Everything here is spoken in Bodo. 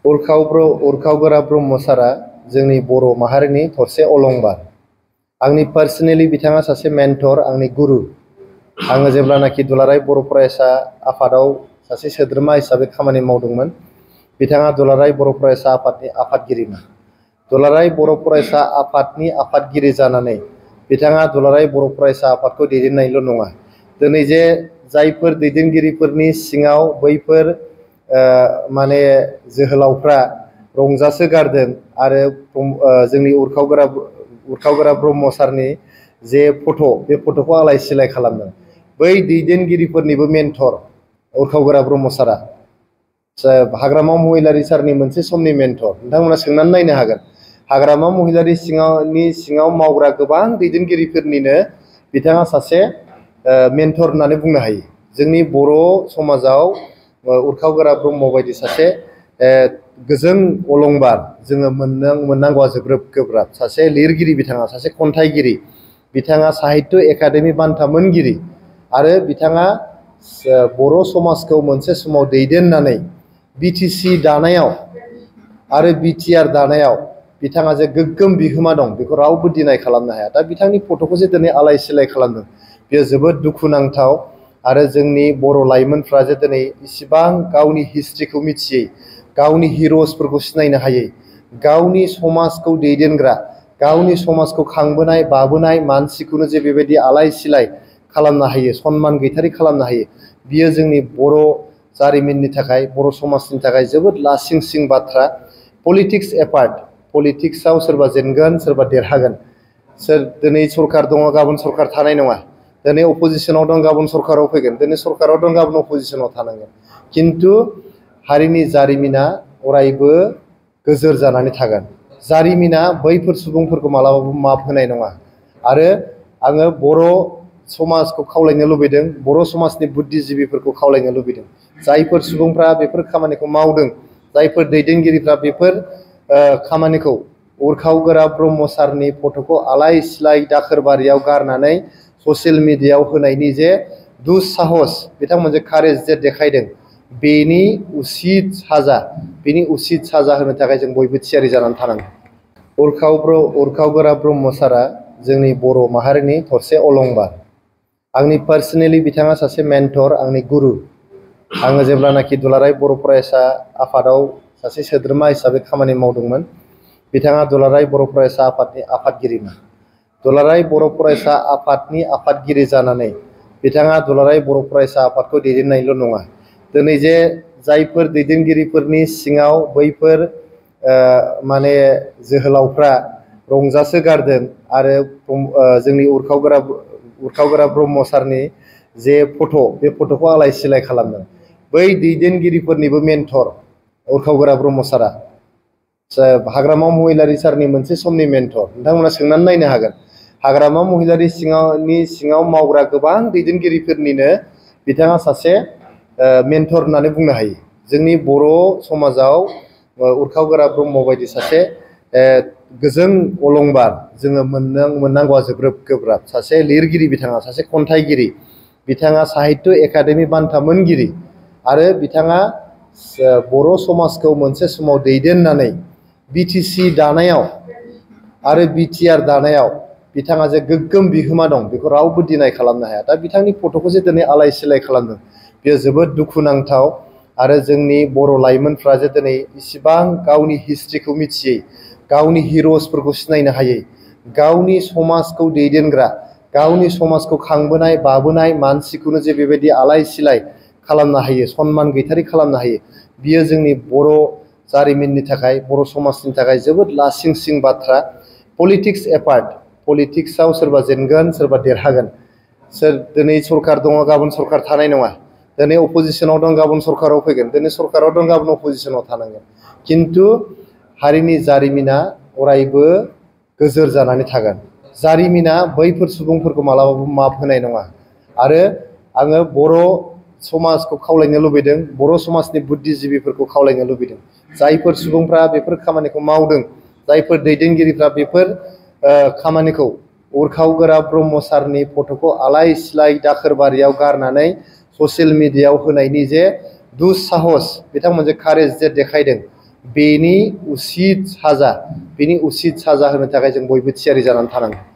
उरखावगोरा ब्रह्म सारा जोंनि बर' माहारिनि थरसे अलंबार। आंनि पार्सनेलि बिथाङा सासे मेन्टर, आंनि गुरु। आङो जेब्लानाखि दुलाराय बर' फरायसा आफादाव सासे सोद्रोमा हिसाबै खामानि मावदोंमोन, बिथाङा दुलाराय बर' फरायसा आफादनि आफादगिरिमोन। दुलाराय बर' फरायसा आफादनि आफादगिरि जानानै बिथाङा दुलाराय बर' फरायसा आफादखौ दैदेननायल' नङा, दिनै जे जायफोर दैदेनगिरिफोरनि सिङाव बैफोर माने जोहोलावफ्रा रंजासो गारदों आरो जोंनि उरखावगोरा ब्रह्म सारनि जे फट' बे फट'खौ आलाय सिलाय खालामदों, बै दैदेनगिरिफोरनिबो मेन्टर उरखावगोरा ब्रह्म सारा हाग्रामा महिलारि सारनि मोनसे समनि मेन्टर। नोंथांमोना सोंनानै नायनो हागोन, हाग्रामा महिलारि सिङाव मावग्रा गोबां दैदेनगिरिफोरनिनो बिथाङा सासे मेन्टर होननानै बुंनो हायो। जोंनि बर' समाजाव उरखावगोरा ब्रह्म बायदि सासे गोजों अलंबार जोङो मोननांगौआ जोबोद गोब्राब। सासे लिरगिरि, बिथाङा सासे खन्थाइगिरि, बिथाङा साहित्य एकाडेमि बान्था मोनगिरि आरो बिथाङा बर' समाजखौ मोनसे समाव दैदेननानै बिटिसि दानायाव आरो बिटिआर दानायाव बिथाङा जे गोग्गोम बिहोमा दं बेखौ रावबो डिनाय खालामनो हाया। दा बिथांनि फट'खौ जे दिनै आलाय सिलाय खालामदों, बेयो जोबोद दुखुनांथाव। आरो जोंनि बर' लाइमोनफ्रा जे दिनै इसिबां गावनि हिस्ट्रिखौ मिथियै, गावनि हिर'सफोरखौ सिनायनो हायै, गावनि समाजखौ दैदेनग्रा, गावनि समाजखौ खांबोनाय बाबोनाय मानसिखौनो जे बेबायदि आलाय सिलाय खालामनो हायो, सनमान गैथारि खालामनो हायो, बियो जोंनि बर' जारिमिननि थाखाय, बर' समाजनि थाखाय जोबोद लासिंसिं बाथ्रा। पलिटिक्स एपार्ट, पलिटिक्सआव सोरबा जेनगोन सोरबा देरहागोन, दिनै सरकार दङ गाबोन सरकार थानाय नङा, दिनै अपोजिसनाव दं गाबोन सरकाराव फैगोन, दिनै सरकाराव दं गाबोन अपोजिसनाव थानांगोन। खिन्थु हारिनि जारिमिना अरायबो गोजोर जानानै थागोन। जारिमिना बैफोर सुबुंफोरखौ मालाबाबो माफ होनाय नङा। आरो आङो बर' समाजखौ खावलायनो लुबैदों, बर' समाजनि बुद्धिजिबिफोरखौ खावलायनो लुबैदों, जायफोर सुबुंफ्रा बेफोर खामानिखौ मावदों, जायफोर दैदेनगिरिफ्रा बेफोर खामानिखौ उरखावगोरा ब्रह्म सारनि फट'खौ आलाय सिलाय दाखोरबारियाव गारनानै ससियेल मिडियायाव होनायनि जे दुस्साहस, बिथांमोन जे कारेज जे देखायदों, बेनि उसित साजा होनो थाखाय जों बयबो थियारि जानानै थानांगौ। उरखावगोरा ब्रह्म सारा जोंनि बर' माहारिनि थरसे अलंबार। आंनि पार्सनेलि बिथाङा सासे मेन्टर, आंनि गुरु। आङो जेब्लानाखि दुलाराय बर' फरायसा आफादाव सासे सोद्रोमा हिसाबै खामानि मावदोंमोन, बिथाङा दुलाराय बर' फरायसा आफादनि आफादगिरिमोन। दुलाराय बर' फरायसा आफादनि आफादगिरि जानानै बिथाङा दुलाराय बर' फरायसा आफादखौ दैदेननायल' नङा, दिनै जे जायफोर दैदेनगिरिफोरनि सिङाव बैफोर माने जोहोलावफ्रा रंजासो गारदों आरो जोंनि उरखावगोरा ब्रह्म सारनि जे फट', बे फट'खौ आलाय सिलाय खालामदों, बै दैदेनगिरिफोरनिबो मेन्टर उरखावगोरा ब्रह्म सारा हाग्रामा महिलारि सारनि मोनसे समनि मेन्टर। नोंथांमोना सोंनानै नायनो हागोन, हाग्रामा महिलारि सिङाव मावग्रा गोबां दैदेनगिरिफोरनिनो बिथाङा सासे मेन्टर होननानै बुंनो हायो। जोंनि बर' समाजाव उरखावगोरा ब्रह्म बायदि सासे गोजों अलंबार जोङो मोननांगौआ जोबोद गोब्राब। सासे लिरगिरि, बिथाङा सासे खन्थाइगिरि, बिथाङा साहित्य एकाडेमि बान्था मोनगिरि आरो बिथाङा बर' समाजखौ मोनसे समाव दैदेननानै बिटिसि दानायाव आरो बिटिआर दानायाव बिथाङा जे गोग्गोम बिहोमा दं बेखौ रावबो डिनाय खालामनो हाया। दा बिथांनि फट'खौ जे दिनै आलाय सिलाय खालामदों, बेयो जोबोद दुखुनांथाव। आरो जोंनि बर' लाइमोनफ्रा जे दिनै इसिबां गावनि हिस्ट्रिखौ मिथियै, गावनि हिर'सफोरखौ सिनायनो हायै, गावनि समाजखौ दैदेनग्रा, गावनि समाजखौ खांबोनाय बाबोनाय मानसिखौनो जे बेबायदि आलाय सिलाय खालामनो हायो, सनमान गैथारि खालामनो हायो, बियो जोंनि बर' जारिमिननि थाखाय, बर' समाजनि थाखाय जोबोद लासिंसिं बाथ्रा। पलिटिक्स एपार्ट, पलिटिक्सआव सोरबा जेनगोन सोरबा देरहागोन, दिनै सरकार दङ गाबोन सरकार थानाय नङा, दिनै अपोजिसनाव दं गाबोन सरकाराव फैगोन, दिनै सरकाराव दं गाबोन अपोजिसनाव थानांगोन। खिन्थु हारिनि जारिमिना अरायबो गोजोर जानानै थागोन। जारिमिना बैफोर सुबुंफोरखौ मालाबाबो माफ होनाय नङा। आरो आङो बर' समाजखौ खावलायनो लुबैदों, बर' समाजनि बुद्धिजिबिफोरखौ खावलायनो लुबैदों, जायफोर सुबुंफ्रा बेफोर खामानिखौ मावदों, जायफोर दैदेनगिरिफ्रा बेफोर खामानिखौ उरखावगोरा ब्रह्म सारनि फट'खौ आलाय सिलाय दाखोरबारियाव गारनानै ससियेल मिडियायाव होनायनि जे दुस्साहस, बिथांमोन जे कारेज जे देखायदों, बेनि उसित साजा होनो थाखाय जों बयबो थियारि जानानै थानांगोन।